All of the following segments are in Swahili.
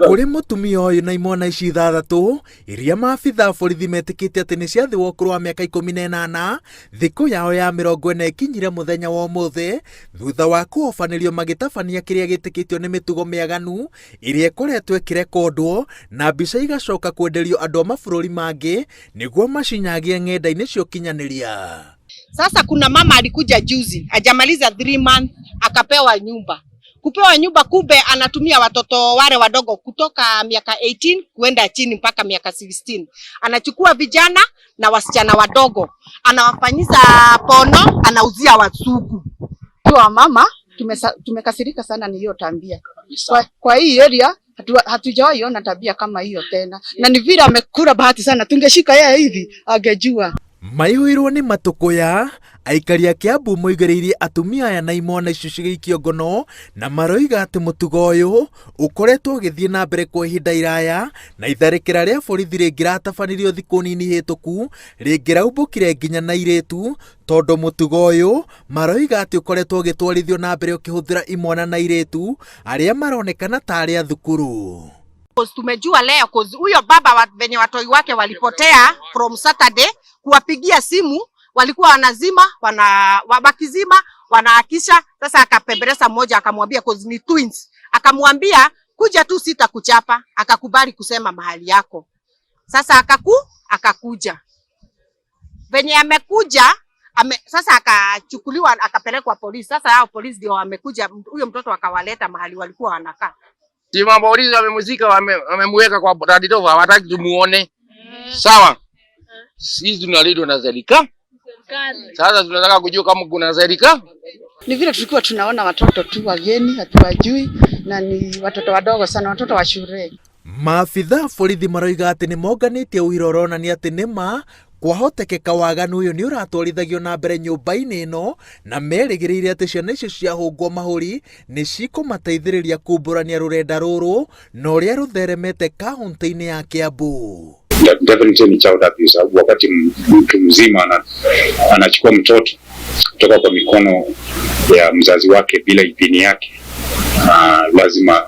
Kũrĩ mũtumia ũyũ na imwana ici ithathatũ iria maabitha a borithi metĩkĩtie atĩ nĩ cia thĩ wa ũkũrũ wa mĩaka 18, thikũ yao ya 40 ĩkinyire mũthenya wa ũmũthĩ thutha wa kũhobanĩrio magĩtabania kĩrĩa gĩtĩkĩtio nĩ mĩtugo mĩaganu ĩrĩa ĩkoretwo ĩkĩrekondwo na mbica igacoka kwenderio andũ a mabũrũri mangĩ nĩguo macinyagie ng'enda-inĩ cia ũkinyanĩria. Sasa kuna mama alikuja juzi, hajamaliza 3 months akapewa nyumba. Kupewa nyumba, kumbe anatumia watoto wale wadogo kutoka miaka 18 kuenda chini mpaka miaka 16. Anachukua vijana na wasichana wadogo, anawafanyiza porno, anauzia wazungu. Wa mama tumekasirika sana ni hiyo tabia. Kwa hii area hatujawahi ona tabia kama hiyo tena, na ni vile amekula bahati sana, tungeshika yeye hivi angejua. Maihũirwo nĩ matũkũya, aikari a Kiambu moigĩrĩirie atumia aya na imwana icio cigĩikio ngono na maroiga atĩ mũtugo ũyũ ũkoretwo ũgĩthiĩ na mbere kwa ihinda iraya na itharĩkĩra rĩa borithi rĩngĩratabanirio thikũ nini hĩtũku rĩngĩraumbũkire nginya na airĩtu tondũ mũtugo ũyũ maroiga atĩ ũkoretwo ũgĩtwarithio na mbere ũkĩhũthĩra imwana na airĩtu arĩa maronekana ta arĩ a thukuru. Cause tumejua leo, cause huyo baba wa, venye watoi wake walipotea from Saturday, kuwapigia simu walikuwa wanazima, wakizima wanaakisha. Sasa akapembeleza mmoja akamwambia, cause ni twins, akamwambia kuja tu sitakuchapa, akakubali kusema mahali yako. Sasa akakuja, venye amekuja sasa akachukuliwa akapelekwa polisi. Sasa hao polisi ndio wamekuja, huyo mtoto akawaleta mahali walikuwa wanakaa. Si mapolisi wamemzika, wamemweka kwa Land Rover, hawataki tumuone. Sawa. Sisi tunalindwa na serikali. Sasa tunataka kujua kama kuna serikali. Ni vile tulikuwa tunaona watoto tu wageni, hatuwajui, na ni watoto wadogo sana, watoto wa shule. Maabitha a borithi maroiga atĩ nĩ monganĩtie ũira ũronania atĩ nĩma kwahotekeka waganu ũyũ nĩ ũratwarithagio na mbere nyũmba-inĩ ĩno na merĩgĩrĩire atĩ ciana icio ciahũngwo mahũri nĩ cikũmateithĩrĩria kumbũrania rũrenda rũrũ na ũrĩa rũtheremete kaunti-inĩ ya Kiambu. Definitely ni child abuse, sababu wakati mtu mzima anachukua mtoto kutoka kwa mikono ya mzazi wake bila idhini yake, lazima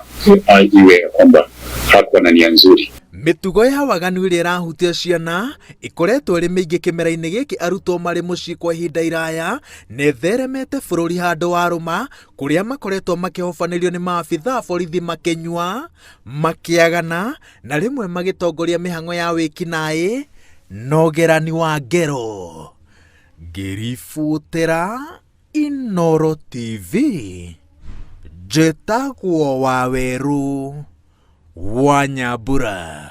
iwe kwamba hakuwa na nia nzuri. Mĩtugo ya waganu ĩrĩa ĩrahutia ciana ĩkoretwo ĩrĩ mĩingĩ kĩmera-inĩ gĩkĩ arutwo marĩ mũciĩ kwa ihinda iraya na ĩtheremete bũrũri handũ warũma kũrĩa makoretwo makĩhobanĩrio nĩ maabitha a borithi makĩnyua, makĩagana na rĩmwe magĩtongoria mĩhang'o ya wĩkinaĩ na ũgerani wa ngero. Ngĩribũtĩra Inooro TV, njĩtagwo Wawerũ wa Nyambura.